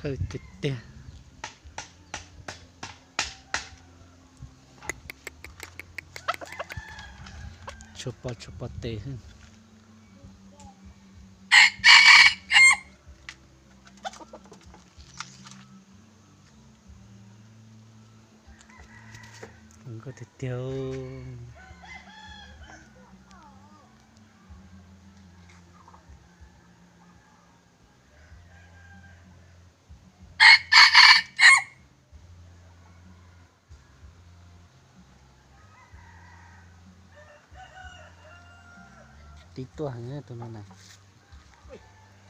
Hawj tiag tiag. Tshua pos tshua pos tes. Zoo nkauj tiag tiag. Dib tuaj heev tus no na.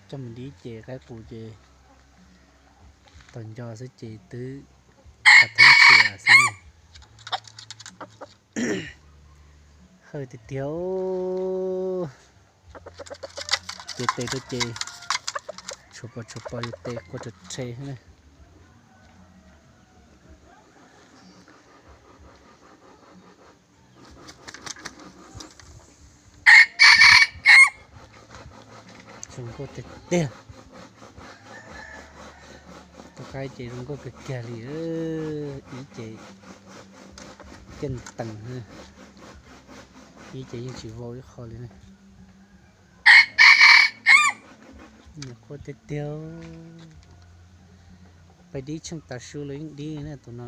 Coj mus dib ces qaib qus ces tau nco xwb ces twb qhov theeb txhia xwb ne. Hawj tiag tiag. Ces tes rau ces tshua pos tshua pos yus tes quaj rhe rhe ne. Zoo nkauj tiag tiag. Tus qaib ces zoo nkauj kawg kiag li. Ib ces ceej tees, ib ces yeej tsis vau ib qho li ne. Quaj tiag tiag. Pais dib tsheej tav su los yeej dib ne tus no.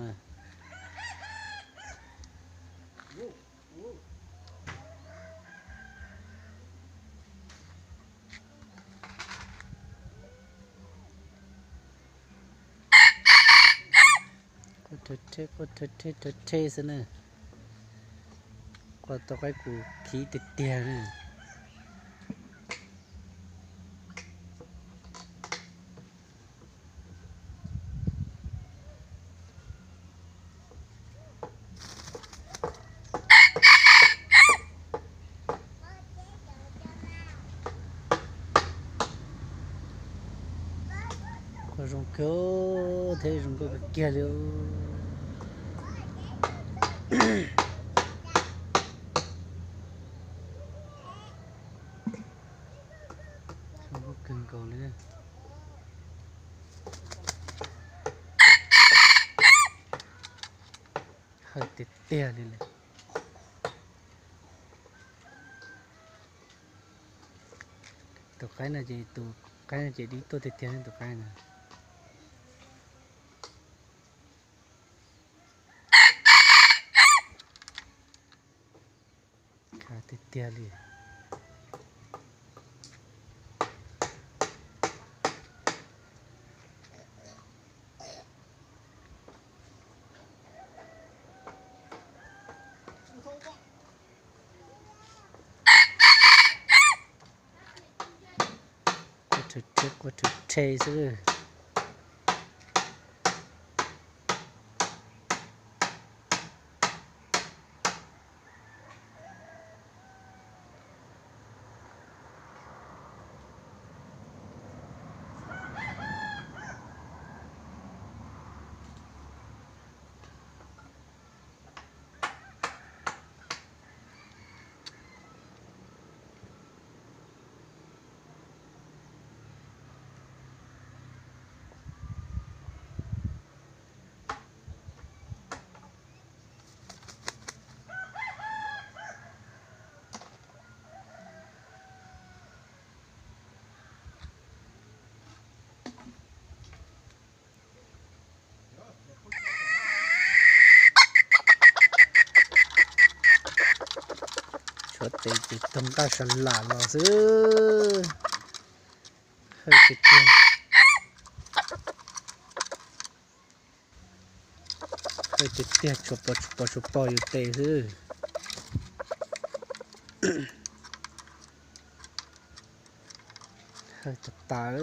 Quaj rhe rhe, quaj rhe rhe rhe rhe xwb na. Quaj tau qaib qus khib tiag tiag na. Quaj zoo kawg thiab zoo nkauj kawg kiag li. Zoo nkauj kawg nkaus li. Hawj tiag tiag li lawm. Tus qaib no ces, tus qaib no ces dib tuaj tiag tiag ne tus qaib no. Khav tiag tiag li. Quaj rhe rhe, quaj rhe rhe xwb. Tshuav tes ces taug nqaj sa lam los xwb. Hawj tiag tiag. Hawj tiag tiag, tsuas pos tsuas pos tsuas pos yus tes xwb. Hawj tas tas.